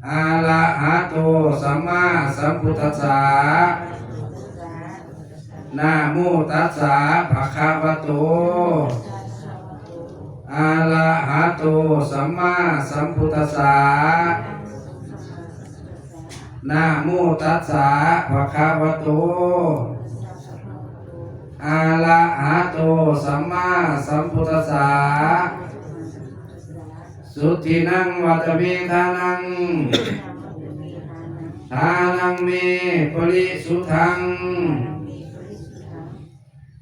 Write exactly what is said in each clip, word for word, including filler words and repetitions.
Arahato sammāsambuddhassa. Namo tassa bhagavato arahato sammāsambuddhassa. Namo tassa bhagavato arahato sammāsambuddhassa. Sudinnaṃ vata me dānaṃ. Dānaṃ me parisuddhaṃ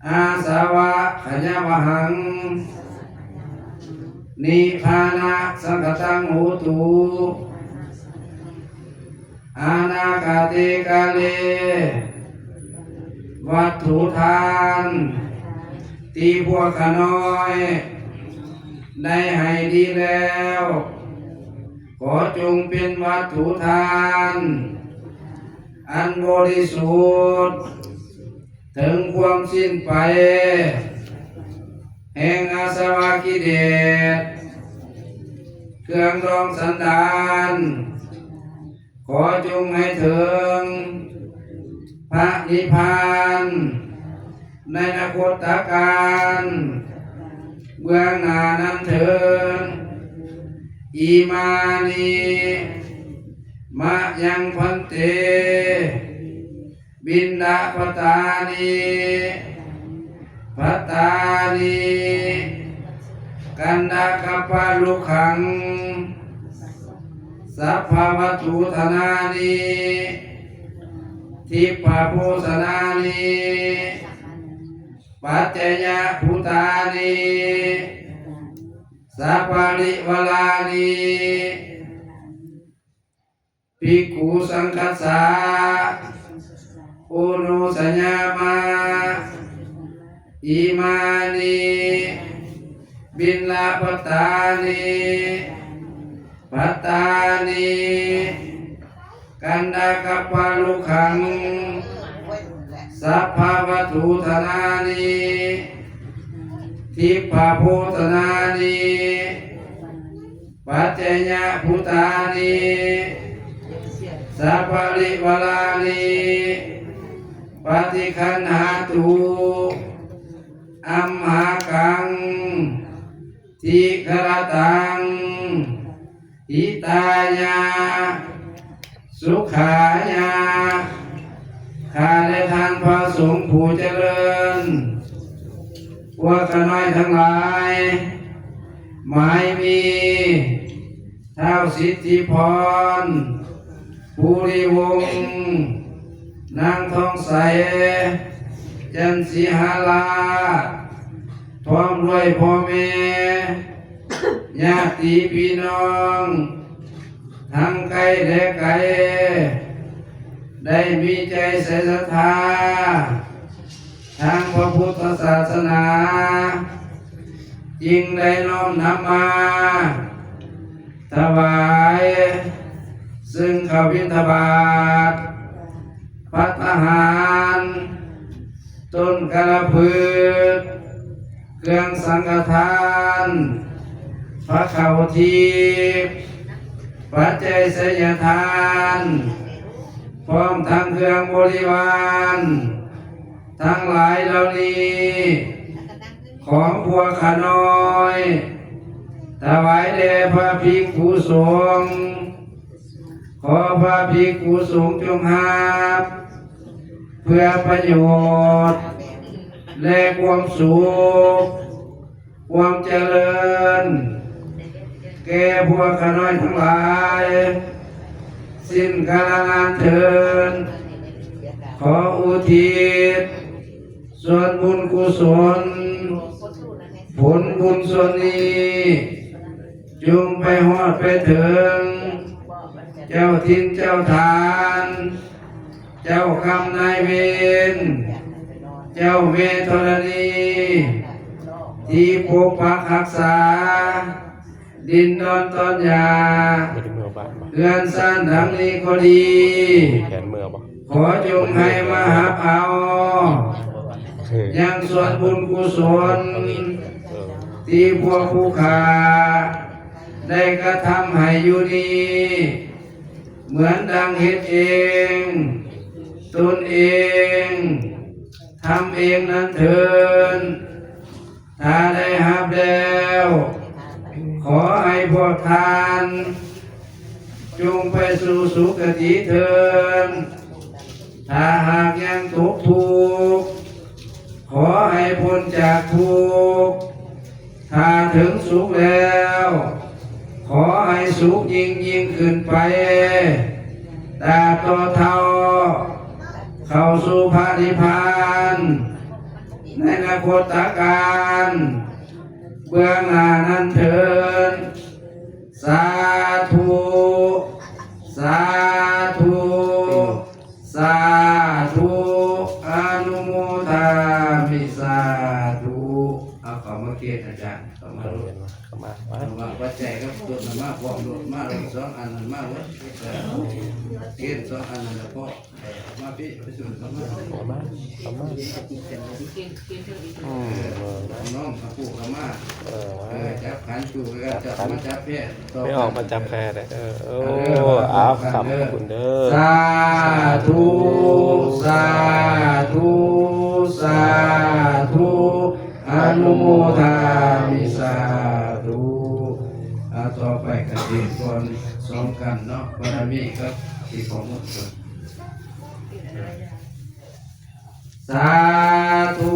āsavakkhayaṃ. Nibbānasaṅkhātaṃ hotu anāgate kāle. วัตถุทานที่พวกข้าน้อยได้ให้ดีแล้ว ขอจงเป็นวัตถุทาน อันบริสุทธิ์ ถึงความสิ้นไป แห่งอาสวะกิเลส เครื่องดองสันดาน ขอจงให้ถึงพระนิพพาน ในอนาคตกาลเบื้องหน้านั้นเถิด Imāni mayaṃ bhante piṇḍapattāni bhattāni kaṇḍakappalukaṃ sabbavatthu dānāni dibbabhojanāni paccayabhūtāni saparivārāni bhikkhusaṅghassa oṇojayāma. Imāni piṇḍapattāni bhattāni kaṇḍakappalukaṃ sabbavatthu dānāni dibbabhojanāni paccayabhūtāni saparivārāni paṭiggaṇhātu amhākaṃ dīgharattaṃ hitāya sukhāya. ข้าและท่านพระสงฆ์ผู้เจริญ พวกข้าน้อยทั้งหลาย หมายมีท้าวสิทธิพร ภูริวงศ์ นางทองใส จันทร์ศรีหาราช พร้อมด้วยพ่อแม่ ญาติพี่น้อง ทั้งใกล้และไกล ได้มีใจใส่ศรัทธา ทางพระพุทธศาสนา จึงได้น้อมนำมา ถวาย ซึ่งข้าวบิณฑบาต ภัตตาหาร ต้นกัลปะพฤกษ์ เครื่องสังฆทาน พระข้าวทิพย์ ปัจจัยไสยทาน พร้อมทั้งเครื่องบริวาร ทั้งหลายเหล่านี้ ของพวกข้าน้อย ถวายแด่พระภิกขุสงฆ์ ขอพระภิกขุสงฆ์จงรับ เพื่อประโยชน์ และความสุข ความเจริญ แก่พวกข้าน้อยทั้งหลาย สิ้นกาลนานเทอญ ขออุทิศ ส่วนบุญกุศล ผลบุญส่วนนี้ จงไปฮอดไปถึง เจ้าถิ่นเจ้าฐาน เจ้ากรรมนายเวร เจ้าแม่ธรณี ที่ปกปักรักษา ดินดอนตอนหญ้า บ่ได้เมือบ้านบ่ เฮือนซานหลังนี้ก็ดี มีแผนเมือบ่ ขอจงให้มารับเอา เออ ยังส่วนบุญกุศล เออ ที่พวกผู้ข้าได้กระทำให้อยู่นี้ เหมือนดังเฮ็ดเอง ตนเอง ทำเองนั้นเทิน ถ้าได้รับแล้ว ขอให้พวกท่าน จงไปสู่สุคติเทิน ถ้าหากยังตกทุกข์ ขอให้พ้นจากทุกข์ ถ้าถึงสุขแล้ว ขอให้สุขยิ่งยิ่งขึ้นไป ตราบต่อเท่า เข้าสู่พระนิพพาน ในอนาคตกาล เบื้องหน้านั้นเทิน สาธุ สาธุ สาธุ อนุโมทามิ สาธุ เอาเข้ามาเกณฑ์อาจารย์ เข้ามา เอาเรียนมา เข้ามา เอามาปัจจัยกับต้นมาพร้อมรถมา รถสองอันนั้นมาวัด เกณฑ์สองอันนั้นละพอ มาพี่ ไปสู่เข้ามา เข้ามา เข้ามา อืม น้องมาผู้เข้ามา เออ เออ จับขันธ์อยู่ก็จับ จับขันธ์ มาจับแพร่ ไม่ออกมาจับแพร่เลย เออ โอ้ เออ เอา ขอบคุณเด้อ สาธุ สาธุ สาธุ อนุโมทามิ สาธุ อ่า ต่อไปก็เตรียมก่อนสองกันเนาะ บารมีกับที่ของมงคล สาธุ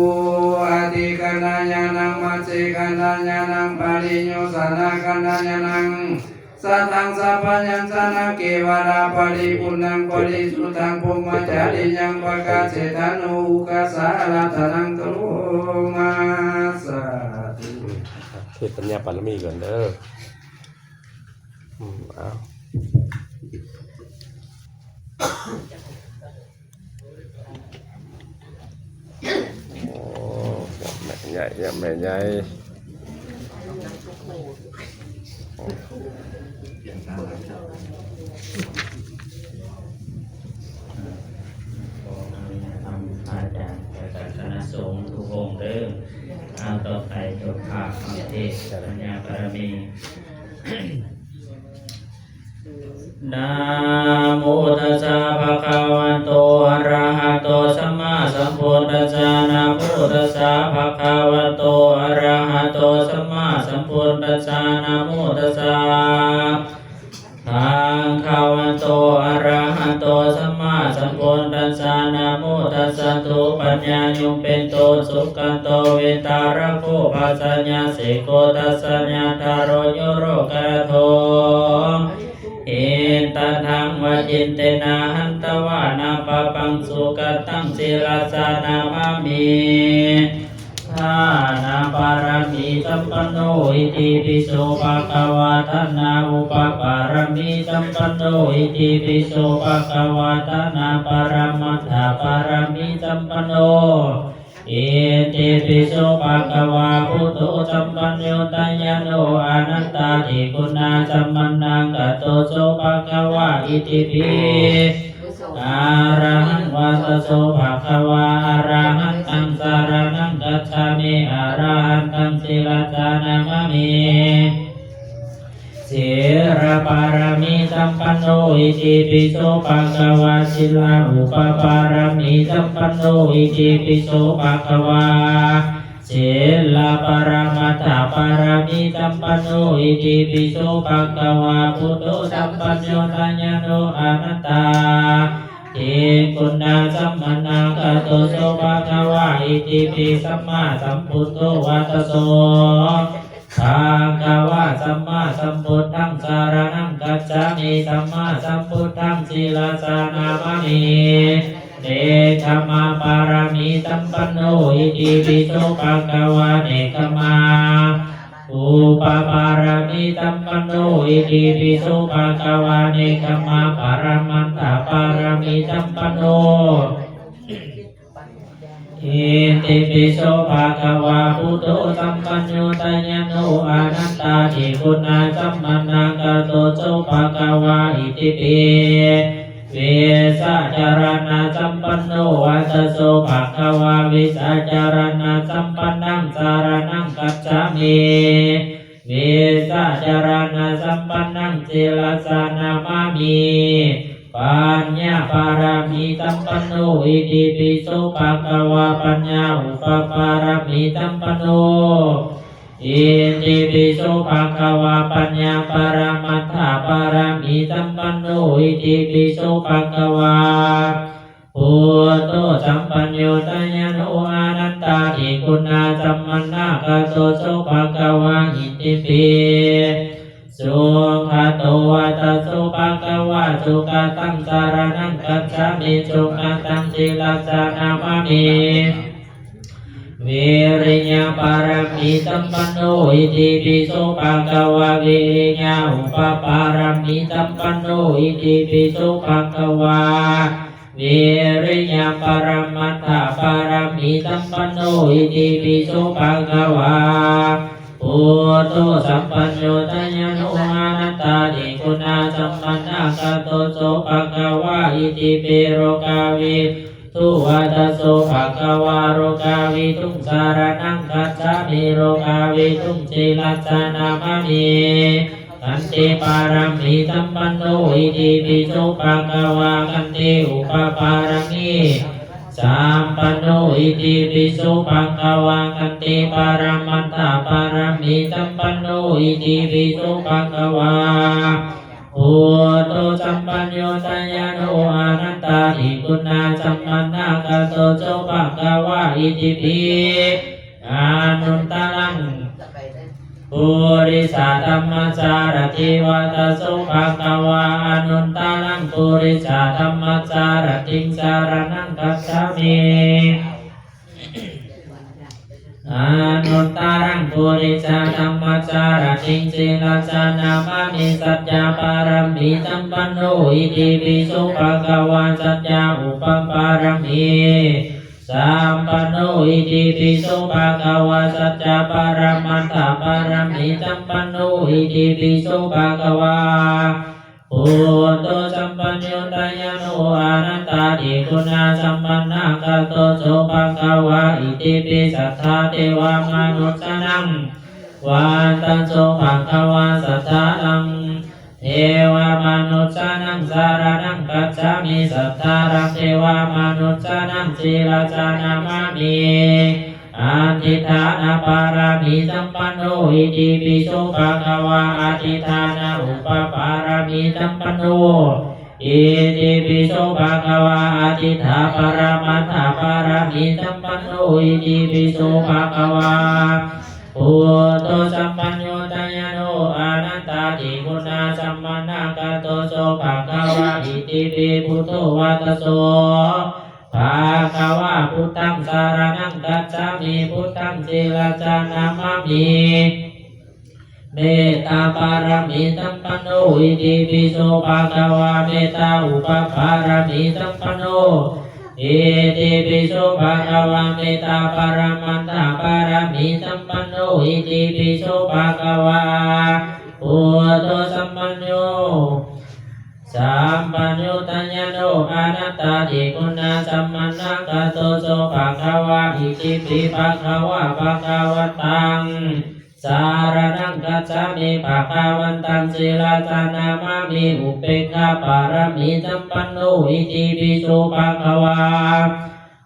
Ādigaṇḍañāṇaṃ majjhigaṇḍañāṇaṃ pariyosānagaṇḍañāṇaṃ sataṃ sabyañjanakevalaparipuṇṇaṃ parisuddhaṃ brahmacariyaṃ pakāsetha no ukāsa āraddhanaṃ karoma. สาธุ เทศน์ปัญญาบารมีก่อนเด้อ อืม เอา โอ้ แม่ใหญ่ แม่ใหญ่ ขออนุญาตนำพระอาจารย์ และก็คณะสงฆ์ทุกองค์เด้อ เอา ต่อไปเจ้าภาพมาเทศน์ปัญญาบารมี Namo tassa bhagavato arahato sammāsambuddhassa. Namo tassa bhagavato arahato sammāsambuddhassa. Namo tassa bhagavato arahato sammāsambuddhassa. Namo tassa duppāññāyo peto sugato vedarāgo pāsayasiko dassayākāro yo lokadhātu hitānaṃ vacindena hantvā na pāpaṃ sugatassa sirasā namāmi. Dānapāramī sampanno itipi so bhagavā. Dānaupapāramī sampanno itipi so bhagavā. Dānaparamatthapāramī sampanno itipi so bhagavā. Buddho sampanno tayānyo anantādiguṇasampannaṃ kato so bhagavā itipi arahaṃ vata so bhagavā. Arahantaṃ saraṇaṃ gacchāmi. Arahantaṃ sirasā namāmi. Sīlapāramī sampanno itipi so bhagavā. Sīlaupapāramī sampanno itipi so bhagavā. Sīlaparamatthapāramī sampanno itipi so bhagavā. Buddho sampanno tayānyo anantādiguṇasampannaṃ kato so bhagavā itipi sammāsambuddho vata so bhagavā. Sammāsambuddhaṃ saraṇaṃ gacchāmi. Sammāsambuddhaṃ sirasā namāmi. Nekkhammapāramī sampanno itipi so bhagavā. Nekkhammaupapāramī sampanno itipi so bhagavā. Nekkhammaparamatthapāramī sampanno itipi so bhagavā. Buddho sampanno tayānyo anantādiguṇasampannaṃ kato so bhagavā itipi vijjācaraṇasampanno vata so bhagavā. Vijjācaraṇasampannaṃ saraṇaṃ gacchāmi. vijjācaraṇasampannaṃ sīlassa namāmi. Paññāpāramīsampanno itipi so bhagavā, paññāupapāramīsampanno itipi so bhagavā, paññāparamatthapāramīsampanno itipi so bhagavā, buddho sampayuttayāno anantādiguṇasamannāgato so bhagavā itipi sugato vata. So bhagavā sugataṃ saraṇaṃ gacchāmi, sugataṃ sīlassa namāmi. Viriyapāramīsampanno itipi so bhagavā, viriyaupapāramīsampanno itipi so bhagavā, viriyaparamatthapāramīsampanno itipi so bhagavā, buddho sampayuttayāno anantādiguṇasamannāgato so bhagavā itipi lokavidū vata. So bhagavā lokaviduṃ saraṇaṃ gacchāmi, lokaviduṃ sīlassa namāmi. Khantīpāramīsampanno itipi so bhagavā, khantīupapāramīsampanno itipi so bhagavā, khantīparamatthapāramīsampanno itipi so bhagavā, buddho sampayuttayāno anantādiguṇasamannāgato so bhagavā itipi anuttaraṃ purisadammasārathi vata. So bhagavā anuttaraṃ purisadammasārathiṃ saraṇaṃ gacchāmi. Anuttaraṃ purisadammasārathiṃ sīlassa namāmi. Saccapāramīsampanno itipi so bhagavā, saccaupapāramīsampanno itipi so bhagavā, saccaparamatthapāramīsampanno itipi so bhagavā, buddho sampayuttayāno anantādiguṇasamannāgato so bhagavā itipi satthā devamanussānaṃ vata. So bhagavā satthānaṃ devamanussānaṃ saraṇaṃ gacchāmi, satthānaṃ devamanussānaṃ sīlassa namāmi. Adhiṭṭhānapāramīsampanno itipi so bhagavā, adhiṭṭhānaupapāramīsampanno itipi so bhagavā, adhiṭṭhāparamatthapāramīsampanno itipi so bhagavā, buddho sampayuttayāno anantādiguṇasamannāgato so bhagavā itipi buddho vata. So bhagavā buddhaṃ saraṇaṃ gacchāmi, buddhaṃ sīlassa namāmi. Mettāpāramīsampanno itipi so bhagavā, mettāupapāramīsampanno itipi so bhagavā, mettāparamatthapāramīsampanno itipi so bhagavā, buddho sampayuttayāno anantādiguṇasamannāgato so bhagavā itipi bhagavā bhagavantaṃ saraṇaṃ gacchāmi, bhagavantaṃ sīlassa namāmi. Upekkhāpāramīsampanno itipi so bhagavā,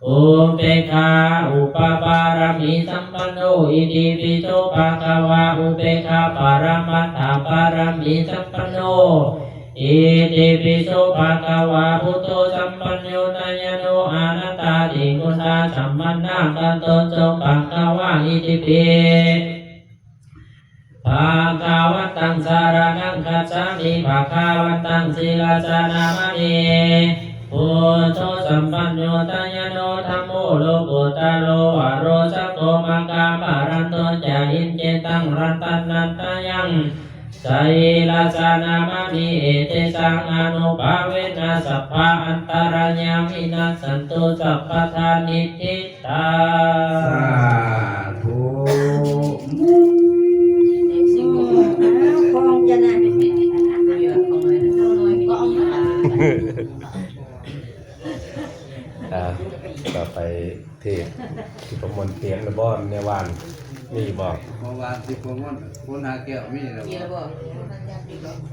upekkhāupapāramīsampanno itipi so bhagavā, upekkhāparamatthapāramīsampanno itipi so bhagavā, buddho sampayuttayāno anantādiguṇasamannāgato so bhagavā itipi bhagavantaṃ saraṇaṃ gacchāmi, bhagavantaṃ sīlassa namāmi. Buddho sampayuttayāno dhammo lokuttaro varosako, maggappalanto ca kiñcittaṃ ratanattayaṃ, sīlassa namāmi. Etesaṃ ānubhāvena sabba antarāyā vinassantu sabbadā. Niṭṭhi tā. Sādhu. อ่า ต่อไปเทศน์ที่ประมวลเตียงนะบ่อนในวัน ມີບໍ່? ເມື່ອວານທີ່ຄົນ ຄົນຫາແກ້ວມີແລ້ວ ມີແລ້ວບໍ່?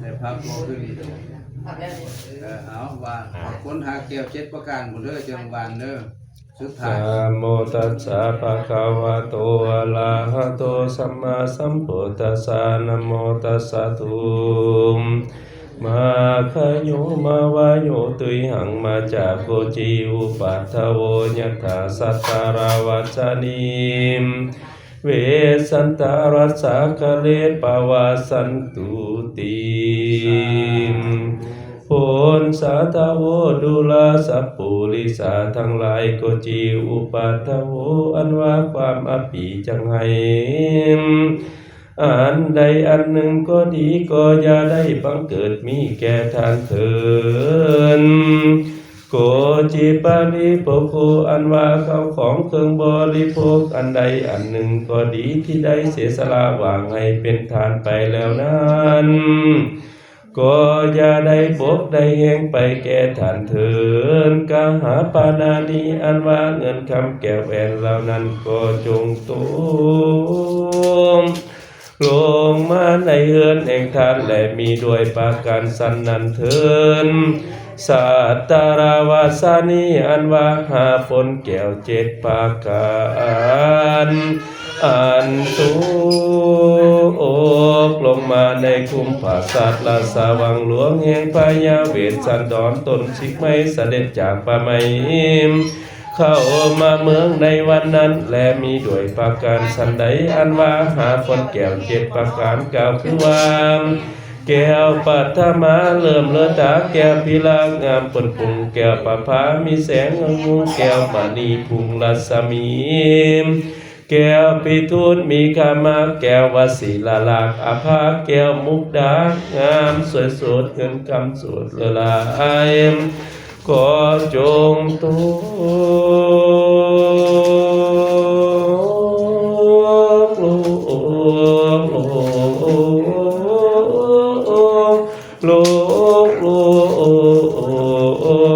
ໄດ້ພັກບໍ່ຄືນີ້ດອກ? ພັກແລ້ວນີ້ ເອີ ເອົາວ່າ ອ່າ ຄົນຫາແກ້ວເຈັດປະການພຸ້ນເດີ ຈັ່ງວ່າເດີ. ສຸດທ້າຍ Namo tassa bhagavato arahato sammāsambuddhassa. Namo tassa dhammakkhayomāvayo tuyhaṃ majjhakoci upaddavo yattha sattaravāsanī vesantarassakāle pavassantuti. ໂພນສັດຖາໂວ ດູລະສັບປູລິສາທັງຫຼາຍ ໂກຈີອຸປັດຖະໂວ ອັນວ່າຄວາມອັບປີຈັກໄຫ້ ອັນໃດອັນໜຶ່ງກໍດີ ກໍຢ່າໄດ້ບັງເກີດມີແກ່ທ່ານເທີນ ໂກຈີປະລິໂພໂຄ ອັນວ່າເຂົ້າຂອງເຄື່ອງບໍລິໂພກອັນໃດອັນໜຶ່ງກໍດີ ທີ່ໄດ້ເສຍສະຫຼະຫວ່າງໃຫ້ເປັນທານໄປແລ້ວນັ້ນ ກໍຢ່າໄດ້ບົກໄດ້ແຮງໄປແກ່ທ່ານເທີນ ກະຫາປານານີ ອັນວ່າເງິນຄຳແກ້ວແຫວນເຫຼົ່ານັ້ນ ກໍຈົ່ງຕົກລົງມາໃນເຮືອນແຫ່ງທ່ານ ແລະ ມີດ້ວຍປະການສັນນັ້ນເທີນ ສັດຕະລາວາສານີ ອັນວ່າຫາຝົນແກ້ວເຈັດປະການ ອັນຕົກລົງມາໃນຄຸ້ມປາສາດລາຊະວັງຫຼວງແຫ່ງພະຍາເວດສັນດອນ ຕົ້ນສິກໄມ້ສະເດັດຈາກປ່າໄມ້ເຂົ້າມາເມືອງໃນວັນນັ້ນ ແລະ ມີດ້ວຍປະການສັນໃດ ອັນວ່າຫາຝົນແກ້ວເຈັດປະການ ກ່າວຄືວ່າ ແກ້ວປັດຖະມາເລີ້ມເລີຕາ ແກ້ວພິລາງາມປົນປຸງ ແກ້ວປະພາມີແສງງຸ່ງ ແກ້ວມະນີພຸງລັດສະມີ ແກ້ວພິທູນມີຄາມາ ແກ້ວວະສີລະລາກອາພາ ແກ້ວມຸກດາງາມສວຍສົດ ເງິນຄຳສວຍຫຼາຍ ກໍຈົ່ງຕົກລົງ ລົງ ລົ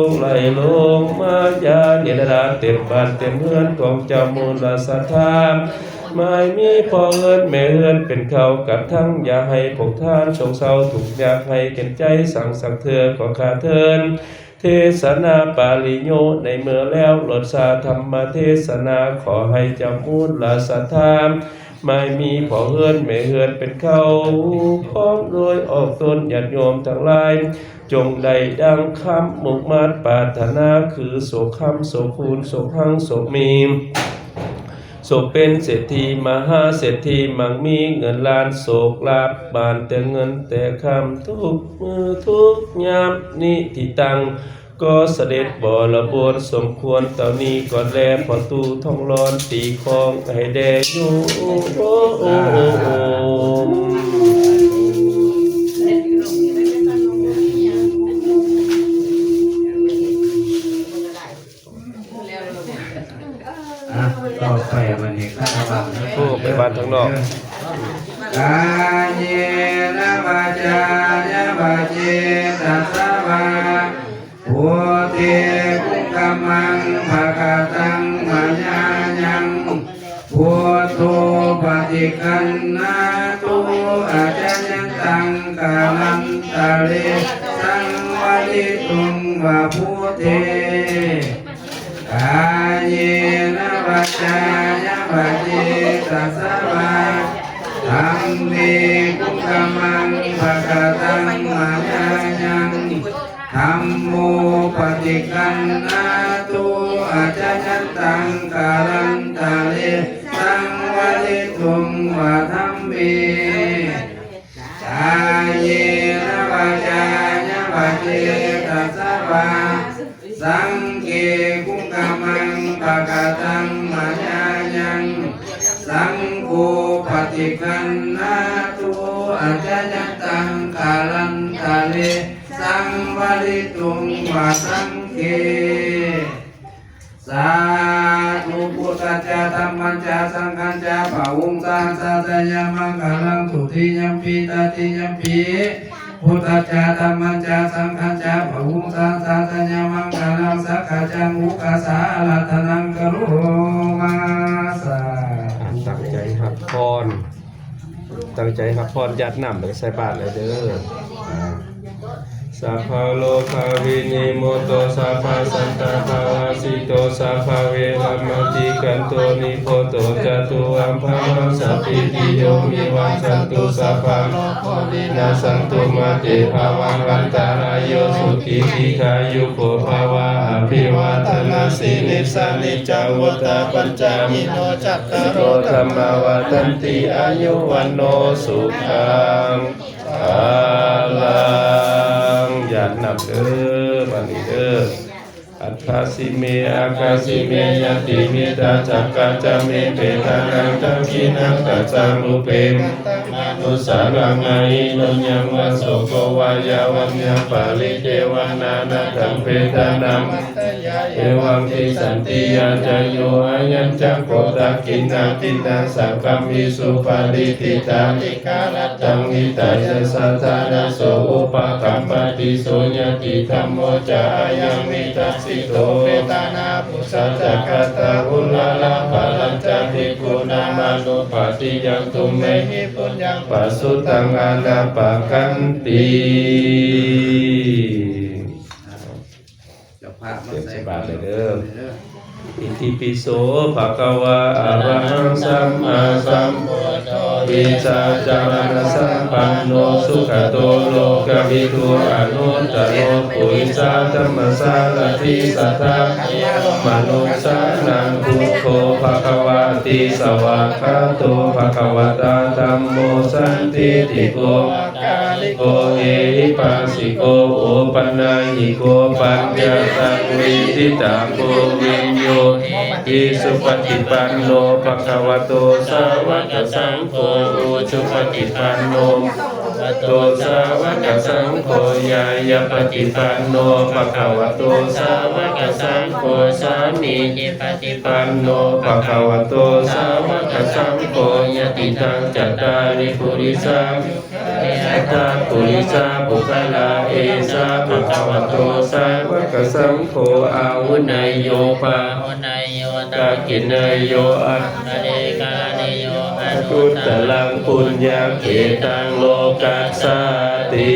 ງ ໄຫຼລົງມາຢ່າງເນລະນາດ ເຕັມບ້ານເຕັມເຮືອນຂອງເຈົ້າມູນລະສັດທາ ໝາຍມີພໍ່ເຮືອນແມ່ເຮືອນເປັນເຄົ້າກັບທັງ ຢ່າໃຫ້ພວກທ່ານໂສກເສົ້າທຸກຍາກໄຮ້ເຂັນໃຈສັງສັກເທື່ອ ຂໍຂ້າເທີນ ເທສະນາປະລິໂຍກໃນເມື່ອແລ້ວ ລົດຊາທຳມະເທສະນາ ຂໍໃຫ້ເຈົ້າມູນລະສັດທາ ໝາຍມີພໍ່ເຮືອນແມ່ເຮືອນເປັນເຄົ້າ ພ້ອມດ້ວຍອອກຕົນຍາດໂຍມທັງຫຼາຍ ຈົ່ງໄດ້ດັ່ງຄຳມຸ່ງມາດປາດຖະໜາ ຄືໂສກຄຳ ໂສກຄູນ ໂສກຮັ່ງ ໂສກມີ ໂສກເປັນເສດຖີ ມະຫາເສດຖີ ມັ່ງມີເງິນລ້ານ ໂຊກລາບບານແຕ່ເງິນແຕ່ຄຳ ທຸກມື້ທຸກຍາມ ນິທິຕັງ ກໍສະເດັດບໍລະບົດ ສົມຄວນເທົ່ານີ້ກ່ອນແລ ພໍ່ຕູ້ທອງຫຼອນຕີຄອງໃຫ້ແດ່ໂຍມ. ອ່ะ ຕໍ່ໄປວັນນີ້ຄາລະວະ ໂອ້ ໄປບ້ານທາງນອກ Kāyena vācāya va cetasā vā, buddhe kukammaṃ pakataṃ mayā yaṃ, buddho paṭiggaṇhātu accayantaṃ kālantare saṃvarituṃ va buddhe. Kāyena vācāya va cetasā vā, dhamme kukammaṃ pakataṃ mayā yaṃ, dhammo paṭiggaṇhātu accayantaṃ kālantare saṃvarituṃ va dhamme. Kāyena vācāya va cetasā vā, saṅghe kukammaṃ pakataṃ mayā yaṃ, saṅgho paṭiggaṇhātu accayantaṃ kālantare saṃvarituṃ va saṅghe. Sādhu. Buddhassa dhammassā saṅghassā pāhunassassāya maṅgalaṃ. Dutiyampi tatiyampi buddhassa dhammassā saṅghassā pāhunassāya maṅgalaṃ. Sakkaccaṃ ukāsa ārādhanaṃ karoma. Sādhu. ຕັ້ງໃຈຮັບພອນ ຕັ້ງໃຈຮັບພອນ ຢາດນ້ຳ ແລ້ວໃສ່ບາດເລີຍເດີ. Sabbarogavinimutto, sabbasantāpavajjito, sabbaveramatikkanto, nibbuto ca tuvaṃ bhava. Sabbītiyo vivajjantu, sabbarogo vinassantu, mā te bhavatvantarāyo, sukhī dīghāyuko bhava. Abhivādanasīlissa niccaṃ vuḍḍhāpacāyino, cattāro dhammā vaḍḍhanti, āyu vaṇṇo sukhaṃ balaṃ. ຢາດນ້ຳເດີ ບາດນີ້ເດີ. Atthāsi me akāsi me, ñātimittā sakhā ca me, petānaṃ dakkhiṇaṃ dajjā, pubbe kataṃ anusaraṃ. Na hi ruṇṇaṃ vā soko vā, yā vaññā paridevanā, na taṃ petānaṃ anappattidāya, evaṃ tiṭṭhanti ñātayo. Ayañca kho dakkhiṇā dinnā, saṅghamhi supatiṭṭhitā, dīgharattaṃ hitāyassa, ṭhānaso upakappati. So ñātidhammo ca ayaṃ nidassito, petāna pūjā ca katā uḷārā, balañca bhikkhūnamanuppadinnaṃ, tumhehi puññaṃ pasutaṃ anappakanti. ເຈົ້າພາບມາໃສ່ບາດເດີ. Itipi so bhagavā arahaṃ sammāsambuddho, vijjācaraṇasampanno sugato lokavidū, anuttaro purisadammasārathi satthā devamanussānaṃ buddho bhagavāti. Svākkhāto bhagavatā dhammo sandiṭṭhiko akāliko ehipassiko opanayiko paccattaṃ veditabbo viññūhīti. Supaṭipanno bhagavato sāvakasaṅgho, ujupaṭipanno bhagavato sāvakasaṅgho, ñāyapaṭipanno bhagavato sāvakasaṅgho, sāmīcipaṭipanno bhagavato sāvakasaṅgho, yadidaṃ cattāri purisayugāni aṭṭha purisapuggalā, esa bhagavato sāvakasaṅgho, āhuneyyo pāhuneyyo dakkhiṇeyyo añjalikaraṇīyo anuttaraṃ puññakkhettaṃ lokassāti.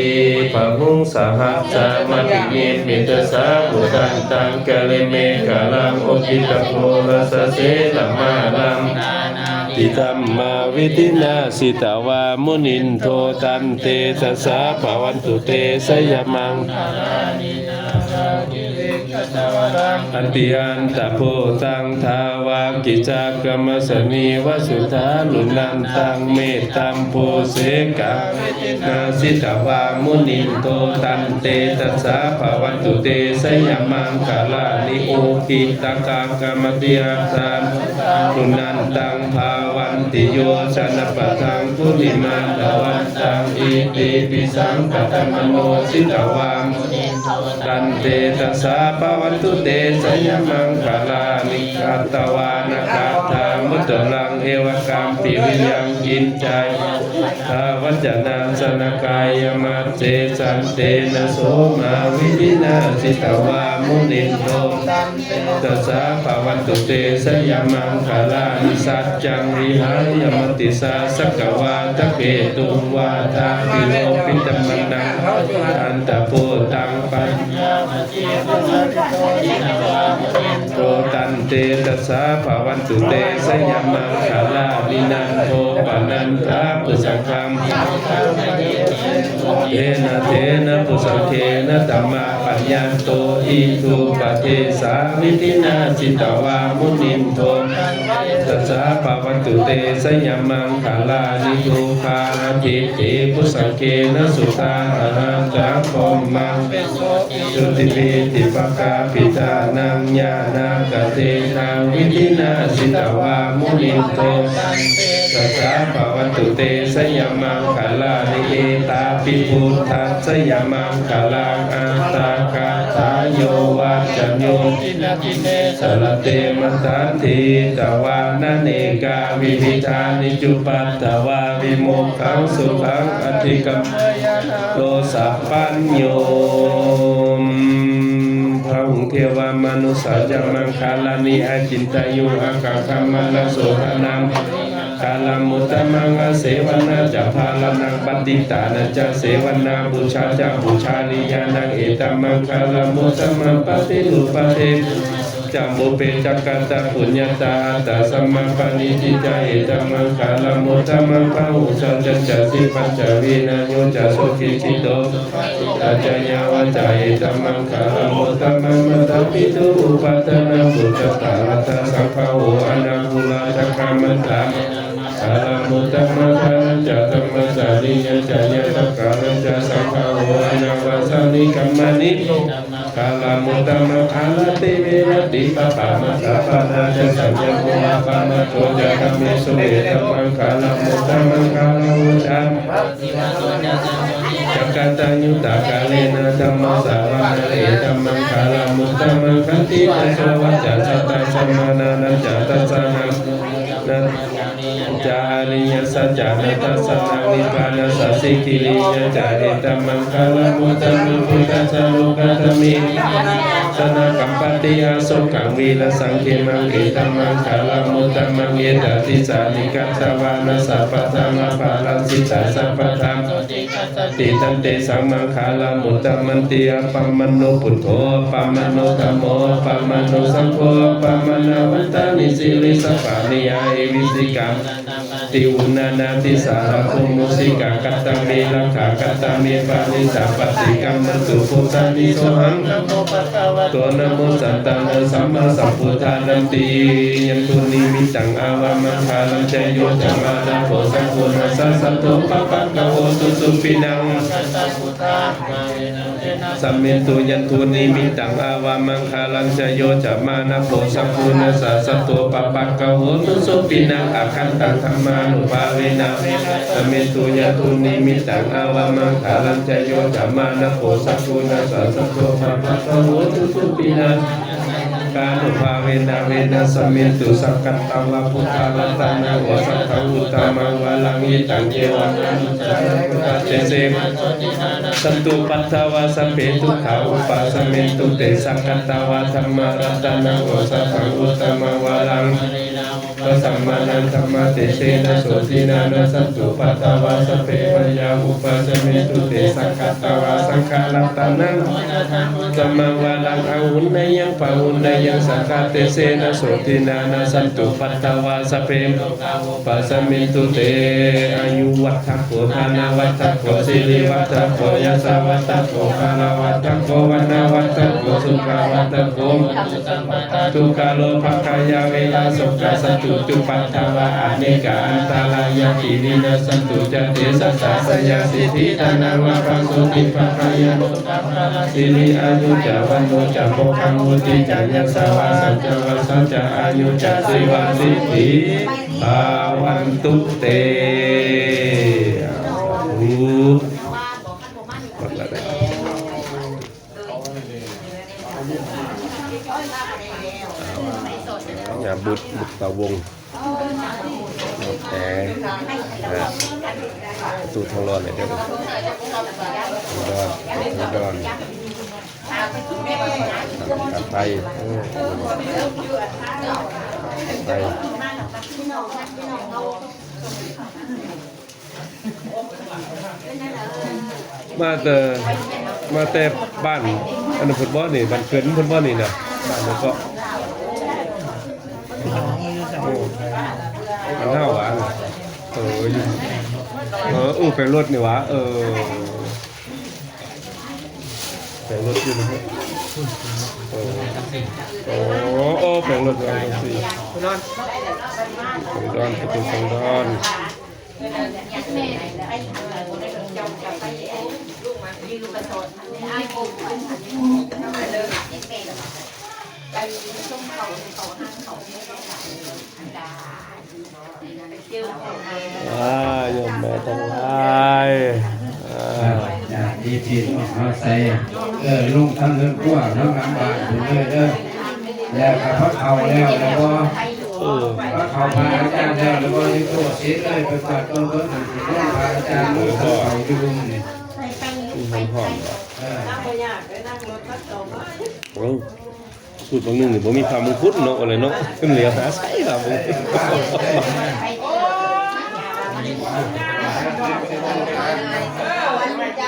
Bāhuṃ sahassamabhinimmitasāvudhantaṃ, grīmekhalaṃ uditaghorasasenamāraṃ, dānādidhammavidhinā jitavā munindo, tantejasā bhavatu te jayamaṅgalāni. Nāḷāgiriṃ gajavaraṃ atimattabhūtaṃ, dāvaggicakkamasanīva sudāruṇantaṃ, mettambusekavidhinā jitavā munindo, tantejasā bhavatu te jayamaṅgalāni. Ukkhittakhaggamatihatthasudāruṇantaṃ, dhāvantiyojanapathaṅgulimālavantaṃ, iddhībhisaṅkhatamano jitavā munindo, tantejasā bhavatu te jayamaṅgalāni. Katvāna kaṭṭhamudaraṃ iva gabbhinīyā, ciñcāya duṭṭhavacanaṃ janakāyamajjhe, santena somavidhinā jitavā munindo, tantejasā bhavatu te jayamaṅgalāni. Saccaṃ vihāya matisaccakavādaketuṃ, vādābhiropitamanaṃ atiandhabhūtaṃ, paññāpadīpajalito jitavā munindo, tantejasā bhavatu te jayamaṅgalāni. Nandopanandabhujagaṃ sudaṭṭhahatthaṃ, puttena therabhujagena damāpayanto, iddhūpadesavidhinā jitavā munindo, tantejasā bhavatu te jayamaṅgalāni. Duggāhadiṭṭhibhujagena sudaṭṭhahatthaṃ, brahmaṃ visuddhijutimiddhibakābhidhānaṃ, ñāṇāgadena vidhinā jitavā munindo, tantejasā bhavatu te jayamaṅgalāni. Etāpi buddhajayamaṅgalaaṭṭhagāthā, yo vācano dinadine sarate matandī, hitvānanekavividhāni cupaddavāni, mokkhaṃ sukhaṃ adhigameyya naro sapañño. Bāhuṃ devamanussāya maṅgalāni, acintayuṃ ākaṅkhamānā sotthānaṃ maṅgalamuttamaṃ. Asevanā ca bālānaṃ, paṇḍitānañca sevanā, pūjā ca pūjanīyānaṃ, etammaṅgalamuttamaṃ. Paṭirūpadevāna ca, pubbe ca katapuññatā, attasammāpaṇidhi ca, etammaṅgalamuttamaṃ. Bāhusaccañca sippañca, vinayo ca susikkhito, subhāsitā ca yā vācā, etammaṅgalamuttamaṃ. Mātāpituupaṭṭhānaṃ, puttadārassa saṅgaho, anākulā ca kammantā, maṅgalamuttamaṃ. Dānañca dhammacariyā ca, ñātakānañca saṅgaho, anavajjāni kammāni, maṅgalamuttamaṃ. Āratī viratī pāpā, majjapānā ca saññamo, appamādo ca kammesu, etammaṅgalamuttamaṃ. Gāravo ca ca kataññutā, kālena dhammassavanaṃ, etammaṅgalamuttamaṃ. Khantī ca sovacassatā, samaṇānañca dassanaṃ, ca ariyasaccāna dassanaṃ, nibbānasacchikiriyā ca, etammaṅgalamuttamaṃ. Phuṭṭhassa lokadhammehi, sannakhappati asokaṃ, virajaṃ khemaṃ, etammaṅgalamuttamaṃ. Etādisāni katvāna, sabbatthamaparājitā, sabbattha sotthiṃ gacchanti, taṃ tesaṃ maṅgalamuttamanti. Appamāṇo buddho, appamāṇo dhammo, appamāṇo saṅgho, pamāṇavantāni siriṃsapāni, ahi vicchikā nānādi uṇṇānādi sarabū mūsikā. Katā me rakkhā, katā me parittā, paṭikkamantu bhūtāni, sohaṃ namo bhagavato, namo sattannaṃ sammāsambuddhānanti. Yan dunnimittaṃ avamaṅgalañca, yo cāmanāpo sakuṇassa saddo, pāpaggaho dussupinaṃ samentu. Yan dunnimittaṃ avamaṅgalañca, yo cāmanāpo sakuṇassa saddo, pāpaggaho dussupinaṃ akantaṃ dhammānubhāvena samentu. Yan dunnimittaṃ avamaṅgalañca, yo cāmanāpo sakuṇassa saddo, pāpaggaho dussupinaṃ akantaṃ dhammānubhāvena samentu. Sakkatvā buddharatanaṃ osathaṃ uttamaṃ varaṃ, hitaṃ devamanussānaṃ, buddhatejena sotthinā, nassantupaddavā sabbe dukkhā vūpasamentu te. Sakkatvā dhammaratanaṃ osathaṃ uttamaṃ varaṃ, upasamanaṃ, dhammatejena sotthinā, nassantupaddavā sabbe bhayā vūpasamentu te. Sakkatvā saṅgharatanaṃ osathaṃ uttamaṃ varaṃ, āhuneyyaṃ pāhuneyyaṃ, saṅghatejena sotthinā, nassantupaddavā sabbe rogā vūpasamentu te. Āyuvaḍḍhako dhanavaḍḍhako sirivaḍḍhako yasavaḍḍhako balavaḍḍhako vaṇṇavaḍḍhako sukhavaḍḍhako hotu sabbadā. Dukkharogabhayā verā sokā sattu cupaddavā, anekā antarāyāpi vinassantu ca tejasā. Jayasiddhi dhanaṃ lābhaṃ sotthi bhāgyaṃ siri āyu ca vaṇṇo ca bhogaṃ vuḍḍhī ca yasavā satavassā ca āyū ca jīvasiddhī bhavantu te. Sādhu. หมดแล้วนะ อย่าบุด บุดตาวง แอร์ นะ ประตูทางรอดเนี่ยเด้อ ทางรอด ทางรอด ไป ไป มาแต่ มาแต่บ้าน อันนั้นเพิ่นบ่นี่ บ้านเกิดเพิ่นบ่นี่นะ บ้านนั้นก็ โอ้ อันเฮาหวาน เออ อยู่ เออ อู้ แปลงรถนี่หว่า เออ แปลงรถอยู่นะฮะ เออ โอ้ โอ้ แปลงรถอยู่ แปลงรถ ประตูสังดอน อ่า โยมแม่ทั้งหลาย อ่า ญาติพี่น้องเฮาใส่ เออ ลงทางเฮือนครัวเฮาหลังบ้านพุ้นเลยเด้อ แล้วก็พาเข้าแล้ว แล้วบ่ เออ พาเข้าพระอาจารย์แล้ว แล้วบ่ นี่โตเสร็จเลย ไปกวาดต้นเบิ่ง อันที่โรงพระอาจารย์ เออ เขาอยู่นี่ อืม หอมๆ เออ โอ้ สูตรบางหนึ่งนี่บ่มีพระมงกุฎเนาะ อะไรเนาะ เหลียวหาใส่พระมงกุฎ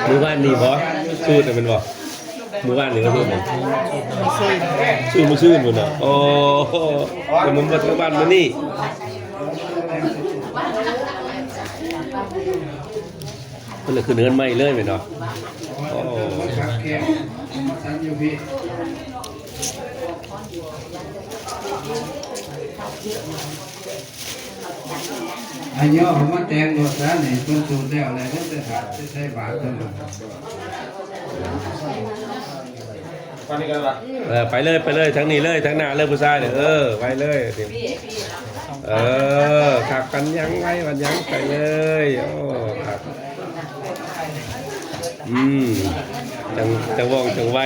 ມື້ວານນີ້ບໍ່? ສູດນະແມ່ນບໍ່? ມື້ວານນີ້ກໍສູດນະ ສູດມື້ຊືນພຸ້ນນະ. ໂອ້ ແຕ່ມັນບໍ່ທັນວັນມື້ນີ້ ເພິ່ນລະຂຶ້ນເຮືອນໃໝ່ເລີຍແມ່ນບໍ່? ໂອ້ ອັນນີ້ເອົາມາແຕ່ງລົດຊະນີ້ ເພິ່ນສູດແລ້ວແຫຼະ ເພິ່ນຈະໃສ່ບາດເພິ່ນ. ເອີ ໄປເລີຍ ໄປເລີຍ ທາງນີ້ເລີຍ ທາງໜ້າເລີຍ ຜູ້ຊາຍເດີ. ເອີ ໄປເລີຍ ເອີ ຄັກ ປັນຍັງໄວ ປັນຍັງ ໄປເລີຍ. ໂອ້ ຄັກ ອືມ ຈັ່ງ ຈັ່ງວ່ອງຈັ່ງໄວ.